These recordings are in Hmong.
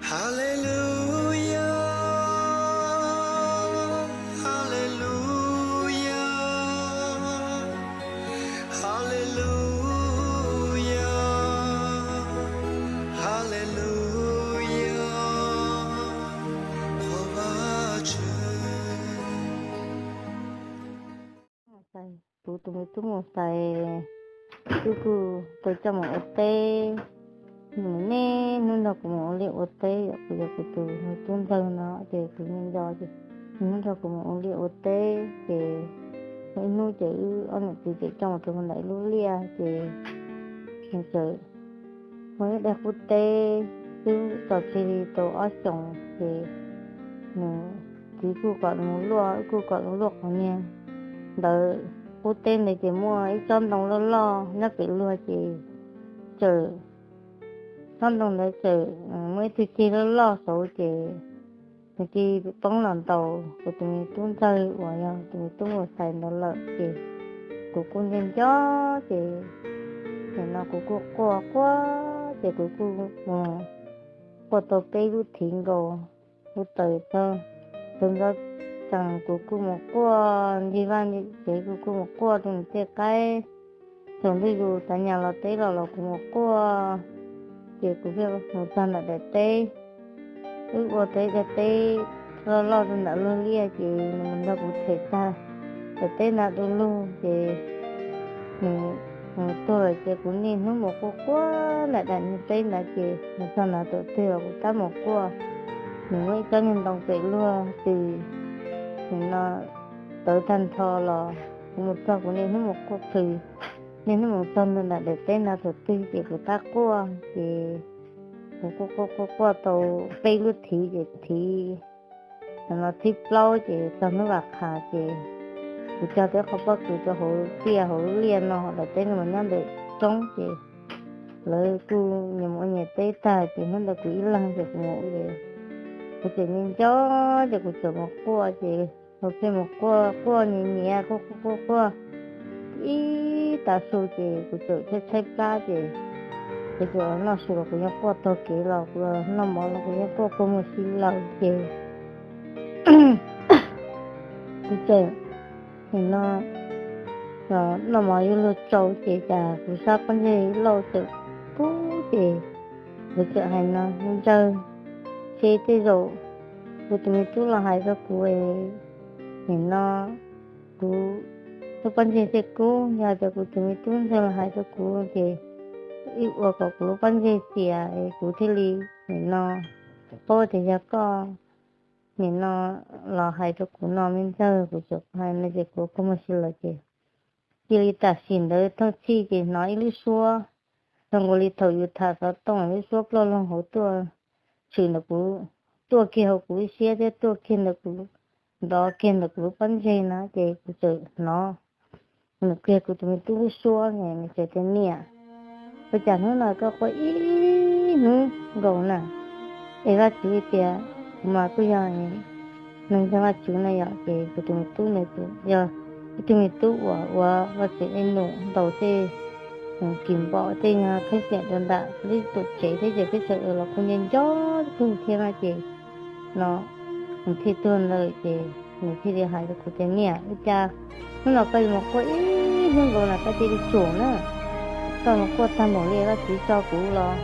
Hallelujah, hallelujah, hallelujah, hallelujah, Qhov Vajtswv. Kuv tus me tub mus xais, kuv kuj tau coj mus ua teb. Nws niaj hnub nrog kuv mus ua liaj ua teb, yog kuv, yog kuv tus me tub ntxawg no ces kuv me nco ces nws hnub nrog kuv mus ua liaj ua teb ces muaj ib hnub ces wb ob niam txiv tseem coj mus rau ntawm ib lub liaj ces nws txawm muaj ib daim qub teb xwb txog tsis li tau ob xyoos ces nws txiv kuj kom nws mus luaj, wb kuj kom nws luaj qhov niag ntawd. Qub teb ntawd ces muaj ib tsob ntoo loj loj nyob pem luag ces txawm, tsob ntoo ntawd txawm muaj ib tug ceg loj loj saud ces nws cia li poob los ntaus kuv tus me tub ntxawg uas yog tus me tub mus xais ntawd lawm ces kuv kuj nco nco ces nim no kuv kuj quaj quaj ces kuv kuj mus quaj tau peb lub thiv nkaus, kuv tawm txog tus ntxov tsees kuv kuj mus quaj ncig vaj ncig tsev, kuv kuj mus quaj rau nws tej qaib. Thaum ntuj zus tav nyas los teb los los kuv mus quaj, ces kuv thiaj mus txog ntawm daim teb. Wb ua tau ib daim teb loj loj rau ntawm luag liaj ces nws mus nrog kuv them tag daim teb ntawd du lug ces nws mus tuag lawm ces kuv niaj hnub mus quaj quaj ntawm daim niag teb ntawd ces mus txog ntawd thaum twg los kuv tab mus quaj. Nws muaj ib tsob niag ntoo pem luag twg, nim no tawv tag nrho los kuv mus txog kuv niaj hnub mus quaj plhws, niaj hnub mus txog ntawm daim teb ntawd thaum twg ces kuv tab quaj ces kuv quaj quaj quaj quaj tau peb lub thiv ces thiv no thib plaub ces txog hnub vas qhas ces kuv cog tau qhov pob kws rau hauv tiaj hauv liaj no, daim teb no mas nyob ntawm roob ces lawv kuj nyias mus ua nyias teb tag ces hnub ntawd kuv ib leeg ces kuv mus ua, kuv tseem nco nco ces kuv txawm mus quaj ces kuv pheej mus quaj quaj nyias nyias quaj quaj quaj quaj ib tav su ces kuv txawm tshaib tshaib plab ces kuv txawm noj su los kuv yeej quaj taug kev los kuv noj mov los kuv yeej quaj kua muag si lawm ces kuv txawm nim no noj mov yuav luag tsau ces cas kuv sab pob ntseg lauj txawm kub ces kuv txawm hais no, me ntxawg, ces tej zaum kuv tus me tub los hais rau kuv, nim no kuv lub pob ntseg thiaj kub, yog tias kuv tus me tub ntxawg los hais rau kuv ces wb ua kom kuv lub pob ntseg txias es kuv thiaj li nim no paub tias yog koj nim no los hais rau kuv no me ntxawg. Kuv txawm hais no ces kuv kua muag si lawm ces cia li tam sim ntawd thooj txhij ces hnov ib lub suab zoo nkaus li thaum yus tham xov tooj lub suab ploj loo hauv tuaj tshwm ntawm kuv, tuaj kiag hauv kuv lub siab thiab tuaj kiag ntawm kuv, nrov kiag ntawm kuv lub pob ntseg na ces kuv txawm hnov nws qhia kuv tus me tub lub suab ne, nws txawm tias, niam, ua cas hnub no koj quaj ib hnub nkaus na? Es Vajtswv tias kuv mas kuj yog neeg ntseeg Vajtswv na yom. Ces kuv tus me tub ntawd yog ib tug me tub uas ua Vajtswv ej num ntaus tej kis npom tej nyuag kheej tiam rau ntawm lub tuam tsev thiab ces peb sawv daws los kuj nco nco kawg thiab na ces no nws thiaj tuag ntawd ces nws thiaj li hais rau kuv tias, niam, ua cas hnub no koj yuav mus quaj ib hnub nkaus na, koj cia li tsuam na, koj mus quaj tag npaum li Vajtswv tso kuv los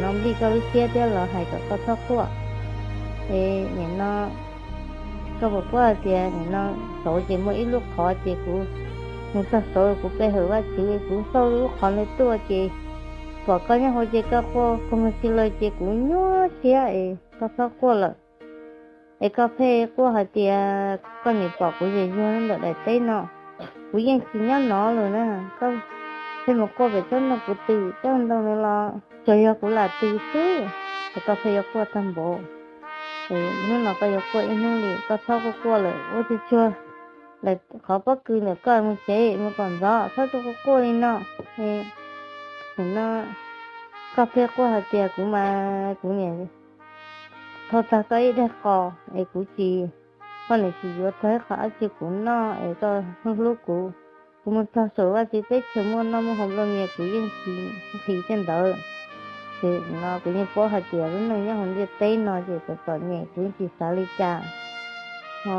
no nplij koj lub siab thiab los hais kom koj txhob quaj. Es nim no koj puas paub hais tias nim no saud ces muaj ib lub qhov ces kuv mus txog saud kuv pe hawm Vajtswv, kuv xauj lub qhov ntawd tuaj ces pom koj nyob hauv ces koj quaj kua muag si lawm ces kuv nyuaj siab es koj txhob quaj lawm. Es koj pheej quaj hais tias koj nim pom kuv zem zuag ntawm daim teb no, kuv yeej tsis nyob no lawm na. Koj pheej mus quaj pem tsob ntoo kuv twm tsob ntoo no los tsuas yog kuv lam twm xwb, es koj pheej yuav quaj tag npaum. Hnub no koj yuav quaj ib hnub li, koj txhob quaj quaj lawm, ua tsuag tsuag lawm qhov pob kws ntawm koj mus tsev mus kom ntxov, txhob quaj quaj li no. Nim no koj pheej quaj hais tias kuv mas kuv niam thau tag koj ib daig qos es kuv tsis, koj niam tsis yuav txog ib qho dab tsi kuv noj es koj hlub hlub kuv. Kuv mus txog saum Vajtswv teb chaws muaj noj muaj haus nplua mias kuv yeej tsis nqhis tej ntawd. Ces no kuv yeej paub hais tias lub neej nyob hauv ntiaj teb no ces txom txom nyem, kuv yeej tsis xav li cas. Ho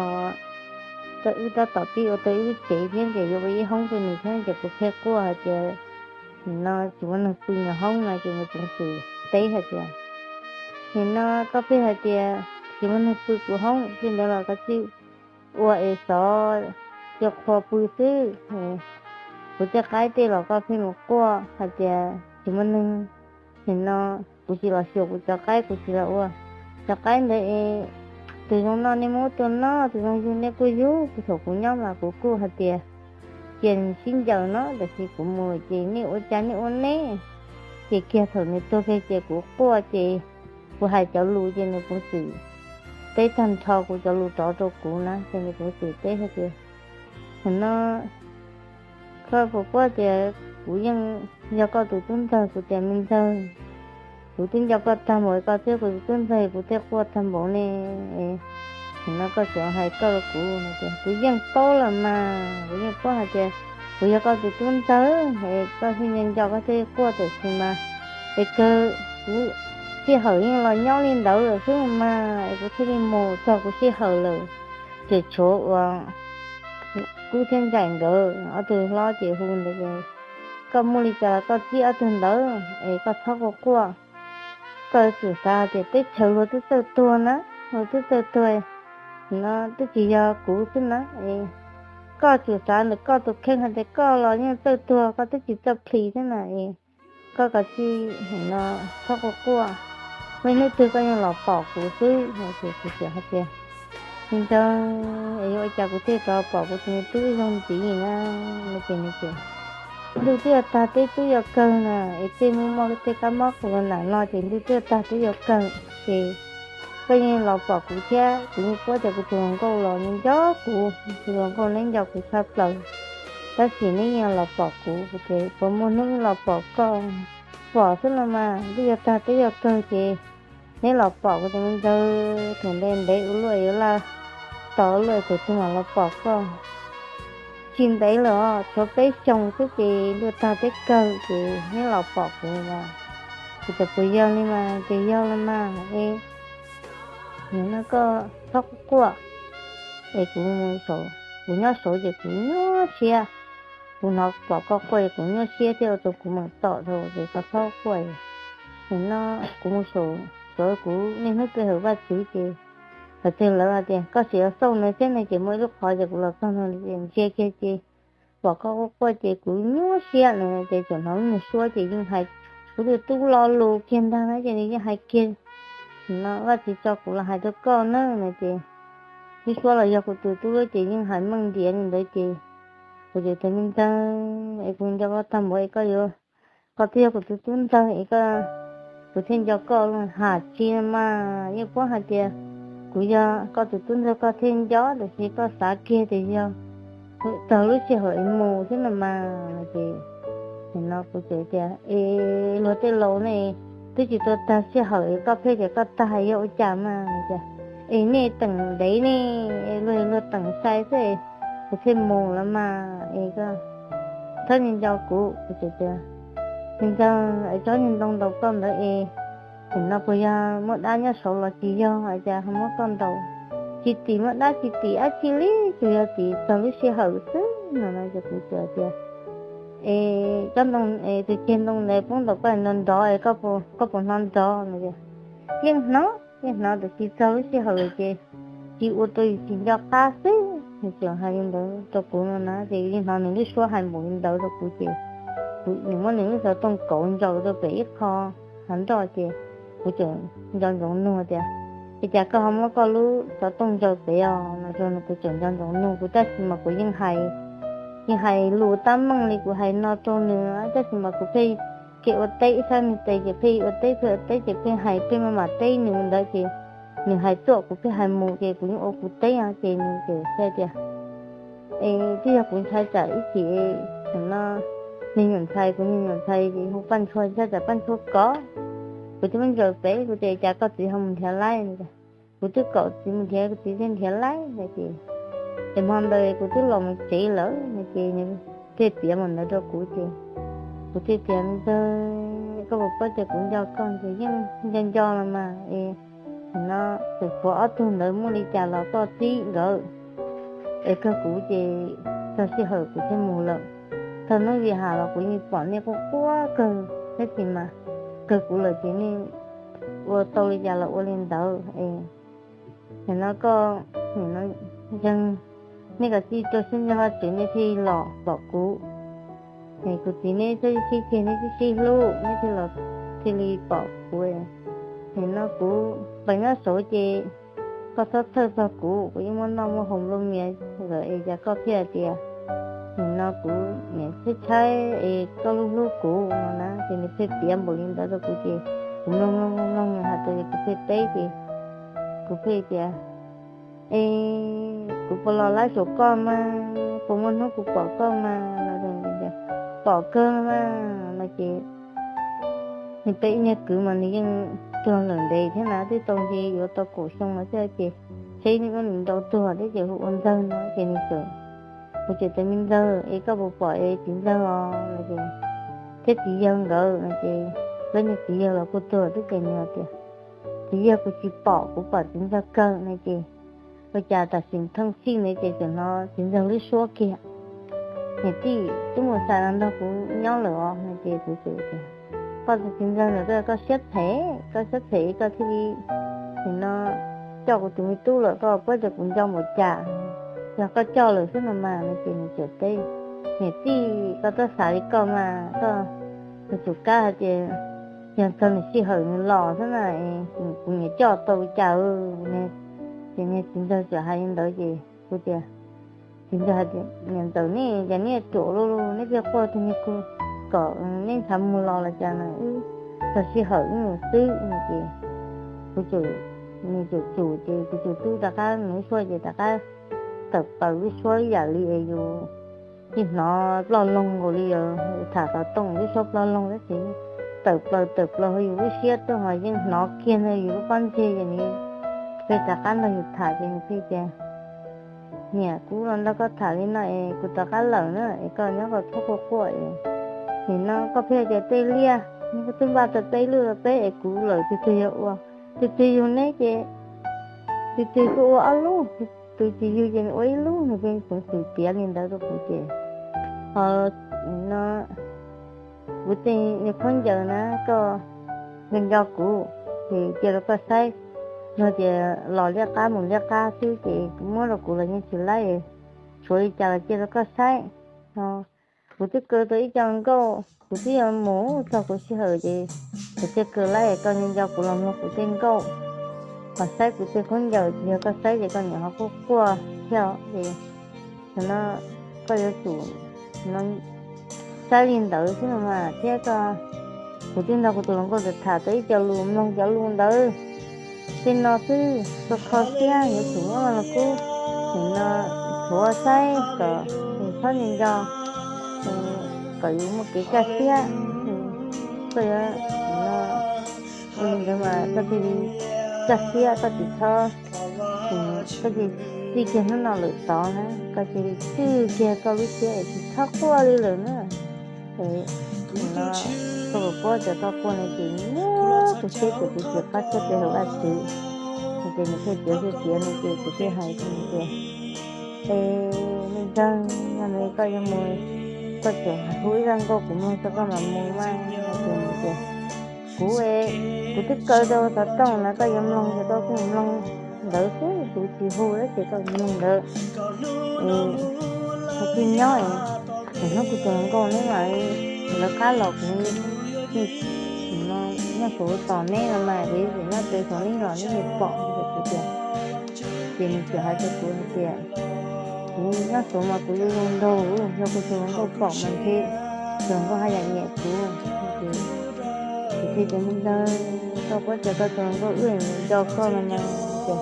tau wb tab tom pib ua tau ib lub tsev thiab ces yuav ua ib hoob rau nws thiab ces kuv pheej quaj hais tias, nim no tsis muaj neeg pw nws hoob no ces nws tseem teb hais tias, nim no koj pheej hais tias tsis muaj neeg pw kuv hoob, li ntawd los koj tsis ua es xov cia qhua pw xwb. Kuv tej qaib tej los koj pheej mus quaj hais tias tsis muaj neeg, nim no kuv tsis los xyuas kuv cov qaib, kuv tsis los ua cov qaib ntawd es tus zoo noj nej muab tua noj, tus zoo yug nej kuj yug. Kuv thaum kuv nyob mas kuv kuj hais tias cia sib ncaws no, tiam sis kuv mus ces nej ua cas nej ua neb. Ces kiag thaum nws tuag kiag ces kuv quaj ces kuv hais cov lus ces nws kuv xwm teb tag nrho kuv cov lus rov rau kuv na ces nws kuv xwm teb hais tias, nim no koj puas paub tias kuv yeej yog koj tus tub ntxawg? Kuv tias me ntxawg, kuv twb nco koj tag npaum koj twb kuv tus tub ntxawg kuv thiaj quaj tag npaum ne. Nim no koj tseem hais koj rau kuv no tias kuv yeej paub los mas, kuv yeej paub hais tias kuv yog koj tus tub ntxawg es koj thiaj nco nco koj thiaj quaj tam sim mas es kawg kuv sij hawm yeej los nyob li ntawd lawm xwb mas es kuv thiaj li mus txog kuv sij hawm lawm. Ces tshuav uas Kub thiab Nraim nkawd ob tug hlob ces hu ntawd, koj muaj li cas los koj txib ob tug ntawd es koj txhob quaj quaj. Koj yuav tsum xav hais tias teb chaws luag twb txawj tuag na, luag twb txawj tuag no twb tsis yog kuv xwb na. Koj tsum xav ntawm koj tus kheej hais tias koj los yeej txawj tuag, koj twb tsis txawj plhis thiab na. Koj kav tsij no txhob quaj quaj, muaj ib hnub twg koj yeej los pom kuv xwb. Ces kuv txawm hais tias, me ntxawg, es yuav ua cas kuv thiaj rov pom kuv tus me tub zoo ntxiv na? No ces nws tias, ntuj twb yuav tag teb twb yuav kawg na, es tej muaj muaj tej kab mob qhuav los nam no ces ntuj twb yuav tag twb yuav kawg. Ces koj yeej los pom kuv thiab, kuv yeej paub tias kuv tus hluas nkauj los nco nco kuv, tus hluas nkauj neb nco kuv tshaj plaws. Tab sis neb yeej los pom kuv, kuv tias puas muaj hnub los pom koj? Pom xwb los mas, ntuj yuav tag teb yuav kawg ces neb los pom kuv tus me ntxawg. Thaum ntev ntev ua luaj yuav laj tos ua luaj thaum twg mam los pom koj. Tsis ntev lawm os, tshuav peb xyoos xwb ces ntuj tag teb kawg ces neb los pom kuv mas. Kuv tias puas yog li mas? Ces yog los mas es, nim no koj txhob quaj quaj. Es kuv, kuv nyob saud ces kuv nyuaj siab, kuv hnov pom koj quaj es kuv nyuaj siab thiab ua rau kuv meem tom rau ces koj txhob quaj. Nim no kuv mus saud, kuv niaj hnub pe hawm Vajtswv ces hais tias lawv hais tias koj tsis yuav xauj nws thiab ne, ces muaj ib lub qhov ces kuv los txog no ntsia kiag ces pom koj quaj quaj ces kuv nyuaj siab no ces txawm hnov lub nug suab ces yeej hais, kuv tus tub lo lus kiag ntag na ces nws yeej hais kiag, no Vajtswv tso kuv los hais rau koj na no ces lub suab los yog kuv tus tub ces yeej hais meej ntiav li ntawd ces kuv txawm tias me ntxawg es kuv nco koj tag npaum es koj yuav, koj twb yog kuv tus tub ntxawg es koj, kuv thiaj nco koj los hais tsis mas yeej paub hais tias kuv yog koj tus tub ntxawg koj thiaj nco, tiam sis koj xav kiag tias yog txog lub sij hawm es mus xwb no mas no ces, nim no kuv txawm tias es luag tej laus ne twb tsis tau tag sij hawm es koj pheej tias koj tag yog ua cas mas no tias es nej teem ntev ne, luag luag teem sai xwb es kuv thiaj mus los mas es koj txhob nco nco kuv. Kuv txawm tias me ntxawg es tsob niag ntoo ntaus koj ntawd es, nim no puas yog muaj dab nyob saud los tsis yog es cas ho muab koj ntaus? Tsis tim muaj dab tsis tim dab tsi li, tsuas yog tim txog lub sij hawm xwb no no ces kuv txawm tias es tsob ntoo, tus ceg ntoo ntawd poob ntaus koj nrov nrov es koj puas hnov nrov no? Yeej hnov, yeej hnov tiam sis txog lub sij hawm ces tsis ua rau yus tsis nco qab xwb. Nws tseem hais li ntawd rau kuv no na ces yeej hnov nws lub suab hais npaum li ntawd rau kuv ces nws muab nws lub xov tooj kauv ntsaws rau pem ib qho hav nroj ces kuv tseem nco ntsoov nug tias es cas koj ho muab koj lub xov tooj ntsaws pem os no rau nws. Kuv tseem nco ntsoov nug kuv tab sis mas kuv yeej hais, yeej hais lus tab meeg li kuv hais no rau nws, tab sis mas kuv pheej ke ua teb ib sab me tes ces pheej ua teb pheej ua teb ces pheej hais pheej maj mam teb nws ntawd ces nws hais tuaj kuv pheej hais mus ces kuv yeej ua kuv teb os ces nws txawm hais tias es twb yog kuv ntshai tsam ib chim no me nyuam ntxhais, kuv me nyuam ntxhais ces hu Paj Ntshua, ntshai tsam Paj Ntshua kov, kuv thiaj muab ntsaws pem. Kuv tias cas koj txiv ho mus nrhiav laib? Kuv twb kom txiv mus nrhiav, kuv txiv thiaj nrhiav laib no ces, ces hmo ntawd kuv twb los mus tsev lawm no ces nws thiaj piav mus ntawd rau kuv ces kuv thiaj tias me ntxawg Koj puas paub tias kuv nco koj ces yeej nco nco los mas es, nim no tseem tshuav ob tug ntawd muaj li cas los koj txib nkawd es kawg kuv ces txog sij hawm kuv thiaj mus lawm. Thaum hnub Vim Has los kuv yeej pom nej quaj quaj kawg, tab sis mas kawg kuv lawm ces nej ua tau li cas los ua li ntawd es, nim no koj, nim no yeej, nej kav tsij rau siab ntseeg Vajtswv nej thiaj los pom kuv. Es kuv txiv neb sib sib ceg neb sib sib hlub neb thiaj los thiaj li pom kuv. Nim no kuv pem nyob saud ces koj txhob txhawj txog kuv, kuv yeej muaj noj muaj haus nplua mias lawm es cas koj thiaj hais tias, nim no kuv niam tshaib tshaib es koj hlub hlub kuv no na, ces nws pheej piav npaum li ntawd rau kuv ces kuv mloog mloog mloog mloog nws hais rau ces kuv pheej teb ces kuv pheej tias, es kuv puas los lawm saum koj mas, puas muaj hnub kuv pom koj mas no, pom kawg mas no ces nws peb ib niag kwv mas nws yeej tuag lawm ntev thiab na, twb tau nce yuav tau kaum xyoo no thiab ces seb nws ua nws nrau tuag thiab ces hu ua Ntxawg no ces nws txawm, kuv txawm tias, me Ntxawg es koj puas pom es txiv Ntxawg os no ces, thiab txiv yawg nkawd no ces, peb niag txiv yawg los kuj tuag twb ces nws hais tias, txiv yawg kuv tsis pom, kuv pom txiv Ntxawg kawg no ces, ua cas tam sim theej txhij ntawd ces txawm hnov txiv Ntxawg lub suab kiag, niam tij twb mus xav los nrog kuv nyob lawm os no ces kuv txawm tias, koj tus txiv Ntxawg ntawd koj siab phem, koj siab phem koj thiaj li nim no coj kuv tus me tub lawm, koj puas paub tias kuv nco npaum cas, yog koj coj lawm xwb no mas no ces nws txawm teb, niam tij koj twb xav li koj mas, koj yuav tsum kab hais tias yog txog nws sij hawm nws los xwb na, kuv niam coj tau li cas ne. Ces niag txiv Ntxawg txawm hais li ntawd ces kuv tias, txiv Ntxawg hais tias, niam ntxawm nej cas nej ruam luaj luaj, nej pheej quaj tus niag kug kom nej ntshav mus los los cas na, wb txog sij hawm wb mus xwb no ces kuv txawm, nws txawm tsum ces kuv tus tub rov qab mus lub suab ces rov qab tawm plaws lub suab ib yam li es yus yeej hnov ploj loog nkaus li os, tham xov tooj lub suab ploj loog tab sis tawm plaws tawm plaws hauv yus lub siab tuaj ho yeej hnov kiag ntawm yus lub pob ntseg ces nws pheej rov qab nrog yus tham ces nws pheej tias, niam, kuv los nrog koj tham li no es kuv rov qab lawm na es koj nyob koj txhob quaj quaj es, nim no koj pheej tias tej liaj nws twb npaj tau peb lub rau peb es kuv lawm tus twg yuav ua, tus twg yug neb ces tus twg kuj ua ob lub, tus tsis yug ces nws ua ib lub, nws pheej xeev xwm piav li ntawd rau kuv ces, ho no kuv tej niag khaub ncaws na koj nco nco kuv ces cia rau koj saib, yog tias los liab qab mus liab qab xwb ces muab rau kuv los yeej tsis laib, tshuav li cas los cia rau koj saib. Kuv twb kaw tau ib co nkauj, kuv twb yuav mus txog kuv sij hawm ces kuv thiaj kaw laib, koj nco nco kuv los mloog kuv tej nkauj, ho saib kuv tej khaub ncaws, tsis yog koj saib ces koj niam ho quaj quaj thiab ces, no koj yuav tsum saib li ntawd xwb no mas thiab koj, kuv twb nrog kuv tus hluas nkauj tham tau ib co lus, mloog cov lus ntawd tej no xwb, kho kho siab yuav tsum muab los kub, nim no thuav saib kom txhob nco nco, kom yus muaj kev kaj siab. Koj yuav ua li ntawd mas koj cia li kaj siab, koj tsis txhob, koj cia li txij kiag hnub no lawm tod na, koj cia li txij kiag koj lub siab es tsis txhob quaj li lawm na. Es no koj puas paub tias koj quaj no ces nyob kuv siab ces kuv tsis qab txog rau hauv Vajtswv. Ces nws thiaj tiav thiaj tiav no ces kuv thiaj hais rau nws tias, es me ntxawg, yog no koj yuav mus, koj tseem hu ib zaj nkauj kuv mloog tso koj mam mus mas. Ces nws tias, kuv, kuv twb kaw tau xov tooj na, koj yuav mloog ces koj kuj mloog ntawd xwb, kuv tsis hu ces koj mloog ntawd. Koj cia li nyob, thaum hnub kuv tus hluas nkauj neb mam lawv qab los kuv nyob saum tos neb no mas, kuv nyob pem saum neb los neb yeej pom. Kuv tias, ces nws txawm hais rau kuv tias, kuv nyob saud mas kuv zoo zoo nraug, yog kuv tus hluas nkauj pom mas ntshe tus hluas nkauj haj yam nyiam kuv. Kuv thiaj tias, me ntxawg, koj puas paub tias koj tus hluas nkauj wb nco koj no mas, ces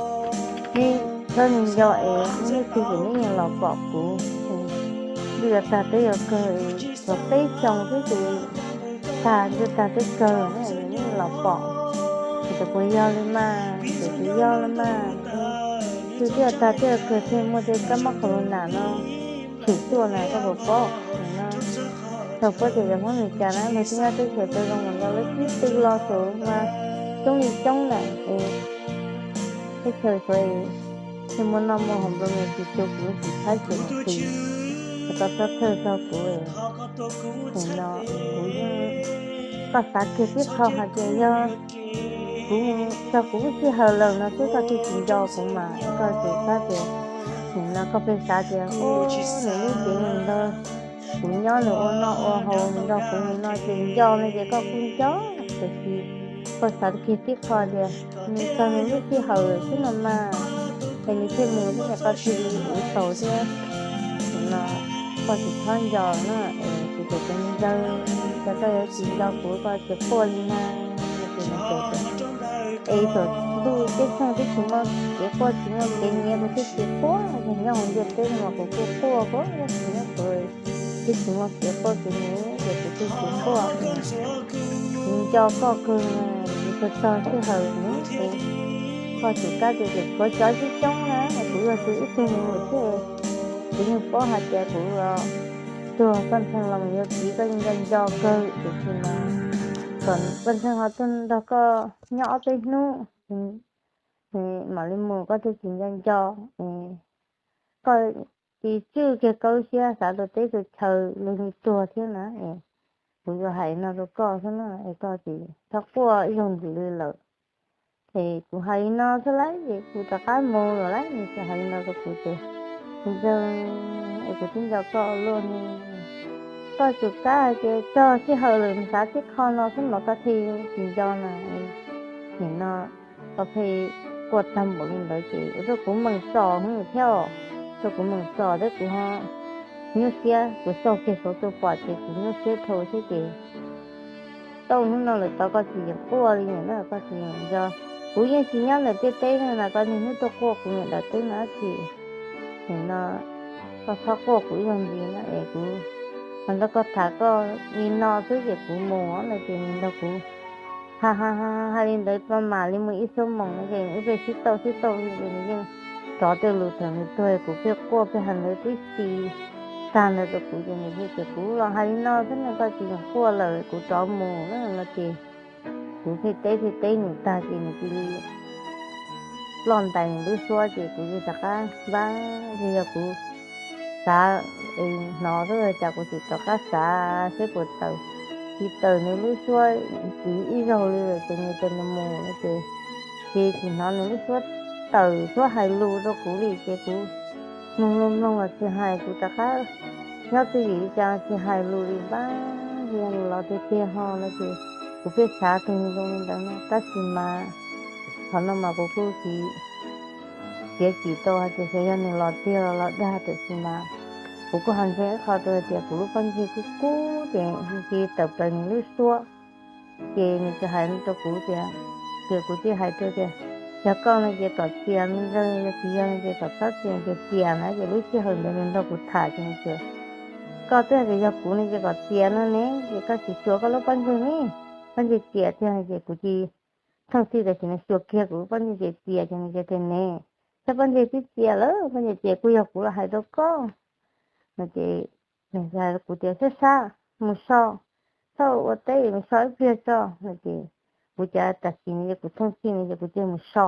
neb txhob nco es hnub twg ces neb yeej los pom kuv. Ntuj yuav tag teb yuav kawg, txog peb xyoos xwb ces tag ntuj tag teb kawg ne, neb los pom. Ces txawm puas yog li mas, txawm puas yog li mas, ntuj twb yuav tag teb yuav kawg thiaj muaj tej kab mob corona no tshwm tuaj na, koj puas paub no. thaum puag tim cov Hmoob Amelikas na, luag twb nyob teb chaws tau zoo mus nkaus lawm, tib tw los saud mas coob li coob lawm es teb chaws saud thiaj muaj noj muaj haus nplua nuj, tsis tu kuv lub txiv thaib ces mus qis, es koj txhob txhawj txog kuv. Nim no kuv yeej, koj xav kiag tib qho hais tias yog kuv txog kuv lub sij hawm lawm no xwb koj thiaj tsis nco kuv mas koj tsis xav tias, nim no koj pheej xav tias ua nws lub cev nws nrog kuv nyob nws ua noj ua haus nws nrog kuv mus no ces nco no ces koj kuj nco, tiam sis koj xav kiag tib qho tias nws txog nws lub sij hawm lawm xwb no mas, es nws thiaj mus xwb ces koj thiaj li ua tau thiab. Nim no koj tsis txhob nco na, es kuv cem tus ntawd, cas koj yuav tsis nco kuv, koj tsis quaj li na. Ces nws tias, es thaum ntuj teb tsheej twb tsis muaj kev quaj tsis muaj kev nyiav kuv twb tsis quaj, yog nyob hauv ntiaj teb no mas kuv kuj quaj, kuv tsis nyob kuv twb tsis muaj kev quaj kev nyiav ces kuv twb tsis quaj. Kuv nco koj kawg, kuv txog txog sij hawm nws es koj tsis kam tias kuv cov coob coob na, kuv yog tus ib tug me nyuam thiab, kuv yeej paub hais tias kuv tuag Paj Ntxhee los mus yuav txiv koj yeej nco nco kawg, tiam sis mas kom Paj Ntxhee ho tuaj nrog koj nyob ob peb hnub mam li mus, koj thiaj tsis nco nco. Koj tsis tswj kiag koj lub siab xav rau teb rau chaw luag yeej tuag thiab na. Kuv yuav hais no rau koj xwb na, es koj tsis txhob quaj ib zaug ntxiv li lawm. Ces kuv hais li no xwb lauj, ces kuv rov qab mus lawm lauj, nws txawm hais li no rau kuv tias, ntxawg, es kuv twb nco koj luaj ne, koj tsis kam hais tias txog sij hawm lawm nws xav tib qho no xwb mas koj thiaj tsis nco na. Nim no koj pheej quaj tag npaum li ntawd ces ua rau kuv meem txom thiab, ua rau kuv meem txom thiab kuv ho nyuaj siab, kuv xauj kiag saud tuaj pom ces kuv nyuaj siab dhau thiab ces tau hnub no lawm tod koj tsis yeem quaj li na, koj tsis yeem nco. Kuv yeej tsis nyob ntawm tiaj teb no na, koj niaj hnub tuaj quaj kuv niam ntawm teb no dab tsi. Nim no koj txhob quaj kuv ib zaug ntxiv na es kuv hais nrog koj tham koj li no xwb ces kuv mus no ces nws nrog kuv hais hais hais li ntawd pab mam li mus ib xuab moos no ces wb pheej sib tauj sib tauj ces nws yeej rov tej lus thaum nws tuag kuv pheej quaj pheej hais ntawd tib si tag ntawd rau kuv ces nws tias kuv los hais li no xwb no koj tsis yeem quaj lawm kuv rov mus na no ces kuv pheej teb pheej teb nws tag ces nws cia li ploj ntais nws lub suab ces kuv yeej rov qab npab, yog kuv xav es hnov xwb cas kuv tsis rov qab xav seb puas tawm, tsis tawm nws lub suab kwv ib zaug li lawm ces nws tias nws mus no ces tsis tsis hnov nws lub suab tawm suab hais lus rau kuv li ces kuv mloog mloog mloog los tsis hais, kuv rov qab nyob twj ywm li cas tsis hais lus li npab, yog nws los tiag tiag ho no ces kuv pheej xav tug zoo li ntawd no tab sis mas qhov no mas kuv kuj tsis txiav txim tau hais tias xyov yog nws los tiag los los dag, tiam sis mas kuv kuj ho ntseeg ib qho rau hais tias kuv lub pob ntseg kub kub ces nws cia li tawm plaws nws lub suab. Ces nws txawm hais rau kuv tias, ces kuv thiaj hais rau tias, yog koj no ces kom txias me ntxawg, yog tsis yog no ces kom txhob txias, ces txias na ces lub sij hawm ntawd nws nrog kuv tham ces nws tias, koj twb hais tias yog kuv no ces kom txias no ne, ces koj tsis xyuas koj lub pob ntseg ne, pob ntseg txias tiag no ces kuv cia li thooj txhij tam sim no xyuas kiag kuv lub pob ntseg ces txias ces nws tias ne, txhob pob ntseg twb txias lawm, pob ntseg txias kuj yog kuv los hais rau koj no ces nws hais kuv tias sab sab mus so, txhob ua teb mus so ib pliag tso no ces kuv cas tam sim no ces kuv thooj txhij no ces kuv cia li mus so.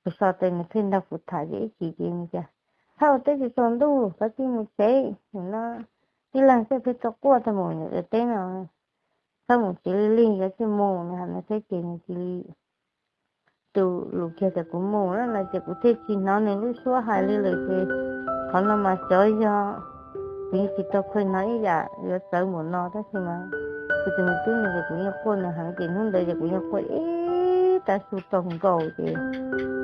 Kuv so tas nws thiaj nrog kuv tham ces ib chim ces nws tias, txhob ua teb tsis tsaus ntuj, kav tsij mus tsev, nim no tib leeg thiaj pheej tau quaj tag mus ntawm daim teb no, txhob mus tsev li li, kav tsij mus, nws hais no thiab ces nws cia li tu lus kiag tias kuv mus na no ces kuv thiaj tsis hnov nws lub suab hais li lawm ces qhov no mas xyov yog kuv yeej tsis tau kheev hnov ib yam yuav txawv npaum no tab sis mas kuv tus me tub no ces kuv yeej quaj nws heev ces hnub ntawd ces kuv yeej quaj ib tag su tau nkaus ces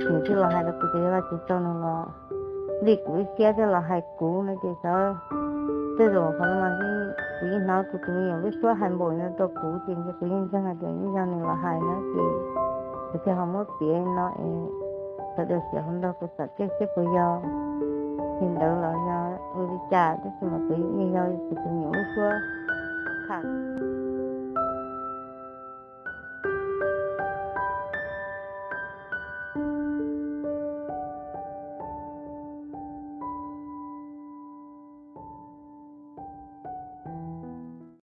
nws thiaj los hais rau kuv tias yog Vajtswv tso nws los nplij kuv lub siab thiab los hais kuv no ces xyov tej zaum qhov no mas kuv yeej hnov kuv tus me nyuam lub suab hais npaum no rau kuv ces kuv yeej ntseeg hais tias yeej yog nws los hais na ces kuv thiaj ho muab piav no es sawv daws sim ho nrog kuv txhawb siab seb puas yog li ntawd los yog ua li cas tab sis mas kuv yeej yog kuv tus me nyuam lub suab tham.